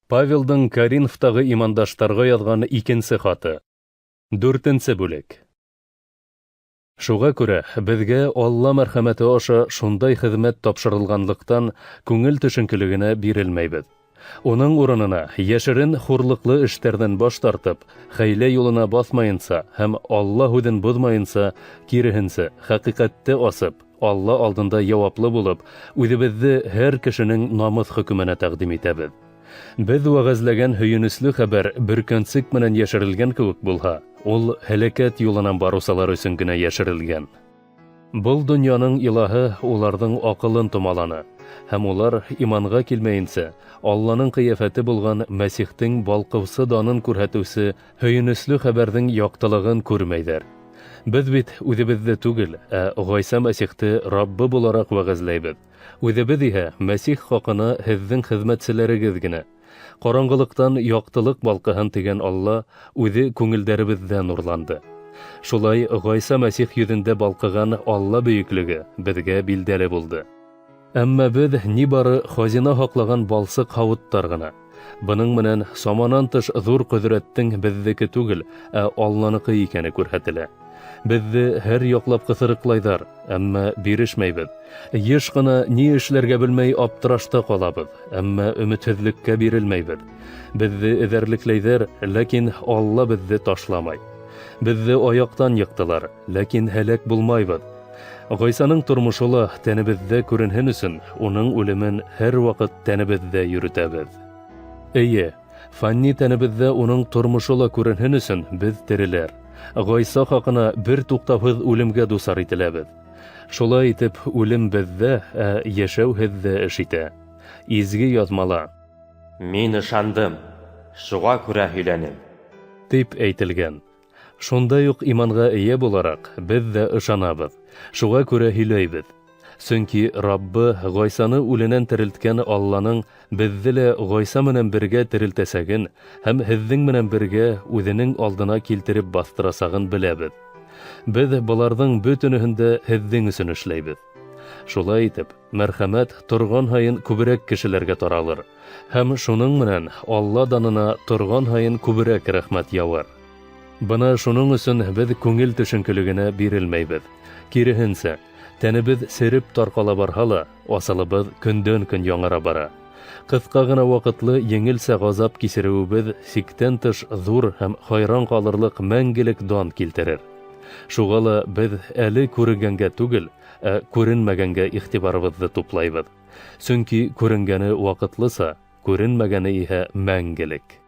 Павелдың Коринфтағы имандаштарға яҙған икенсе хаты. Дүртенсе бүлек. Шуға күрә беҙгә Алла мәрхәмәте аша шундай хеҙмәт тапшырылғанлыҡтан күңел төшөнкөлөгөнә бирелмәйбеҙ. Уның урынына йәшерен хурлыҡлы эштәрҙән баш тартып, хәйлә юлына баҫмайынса һәм Алла һүҙен боҙмайынса, киреһенсә, хәҡиҡәтте асып, Алла алдында яуаплы булып, үҙебеҙҙе һәр кешенең намыҫ хөкөмөнә тәҡдим итәбеҙ. Беҙ вәғәзләгән һөйөнөслө хәбәр бөркәнсек менән йәшерелгән кеүек булһа, ул һәләкәт юлынан барыусылар өсөн генә йәшерелгән. Был донъяның илаһы уларҙың аҡылын томаланы, һәм улар иманға килмәйенсә, Алланың ҡиәфәте булған Мәсихтең балҡыусы данын күрһәтеүсе һөйөнөслө хәбәрҙең яҡтылығын күрмәйҙәр. Беҙ бит үҙебеҙҙе түгел, ә Ғайса Мәсихте Раббы булараҡ вәғәзләйбеҙ. Үҙебеҙ иһә Мәсих хаҡына һеҙҙең хеҙмәтселәрегеҙ генә. Ҡараңғылыҡтан яҡтылыҡ балҡыһын тигән Алла үҙе күңелдәребеҙҙә нурланды. Шулай Ғайса Мәсих йөҙөндә балҡыған Алла бөйөклөгө беҙгә билдәле булды. Әммә беҙ ни бары хазина һаҡлаған балсыҡ һауыттар ғына. Бының менән саманан тыш ҙур ҡөҙрәттең беҙҙеке түгел, ә Алланыҡы икәне күрһәтелә. Беҙҙе һәр яҡлап ҡыҫырыҡлайҙар, әммә бирешмәйбеҙ. Йыш ҡына ни эшләргә белмәй аптырашта ҡалабыҙ, әммә өмөтһөҙлөккә бирелмәйбеҙ. Беҙҙе эҙәрлекләйҙәр, ләкин Алла беҙҙе ташламай. Беҙҙе аяҡтан йыҡтылар, ләкин һәләк булмайбыҙ. Ғайсаның тормошо ла тәнебеҙҙә күренһен өсөн, уның үлемен һәр ваҡыт тәнебеҙҙә йөрөтәбеҙ. Эйе, фани тәнебеҙҙә уның тормошо ла күренһен өсөн беҙ тереләр. Ғайса хаҡына бер туҡтауһыҙ үлемгә дусар ителәбеҙ. Шулай итеп, үлем беҙҙә, ә йәшәү һеҙҙә эш итә. Изге яҙмала: Мин ышандым, шуға күрә һөйләнем. Тип әйтелгән. Шундай уҡ иманға эйә булараҡ, беҙ ҙә ышанабыҙ, шуға күрә һөйләйбеҙ. Сөнки Раббы Ғайсаны үленән терелткән Алланың беҙҙе лә Ғайса менән бергә терелтәсәген һәм һеҙҙең менән бергә үҙенең алдына килтереп баҫтырасағын беләбеҙ. Беҙ быларҙың бөтөнөһөн дә һеҙҙең өсөн эшләйбеҙ. Шулай итеп, мәрхәмәт торған һайын күберәк кешеләргә таралыр, һәм шуның менән Алла данына торған һайын күберәк рәхмәт яуыр. Бына шуның өсөн беҙ күңел төшөнкөлөгөнә бирелмәйбеҙ. Киреһенсә, тәнебеҙ сереп тарҡала барһа ла, асылыбыҙ көндән-көн яңара бара. Ҡыҫҡа ғына ваҡытлы еңелсә ғазап кисереүебеҙ сиктән тыш ҙур һәм хайран ҡалырлыҡ мәңгелек дан килтерер. Шуға ла беҙ әле күренгәнгә түгел, ә күренмәгәнгә иғтибарыбыҙҙы туплайбыҙ. Сөнки күренгәне ваҡытлыса, күренмәгәне иһә мәңгелек.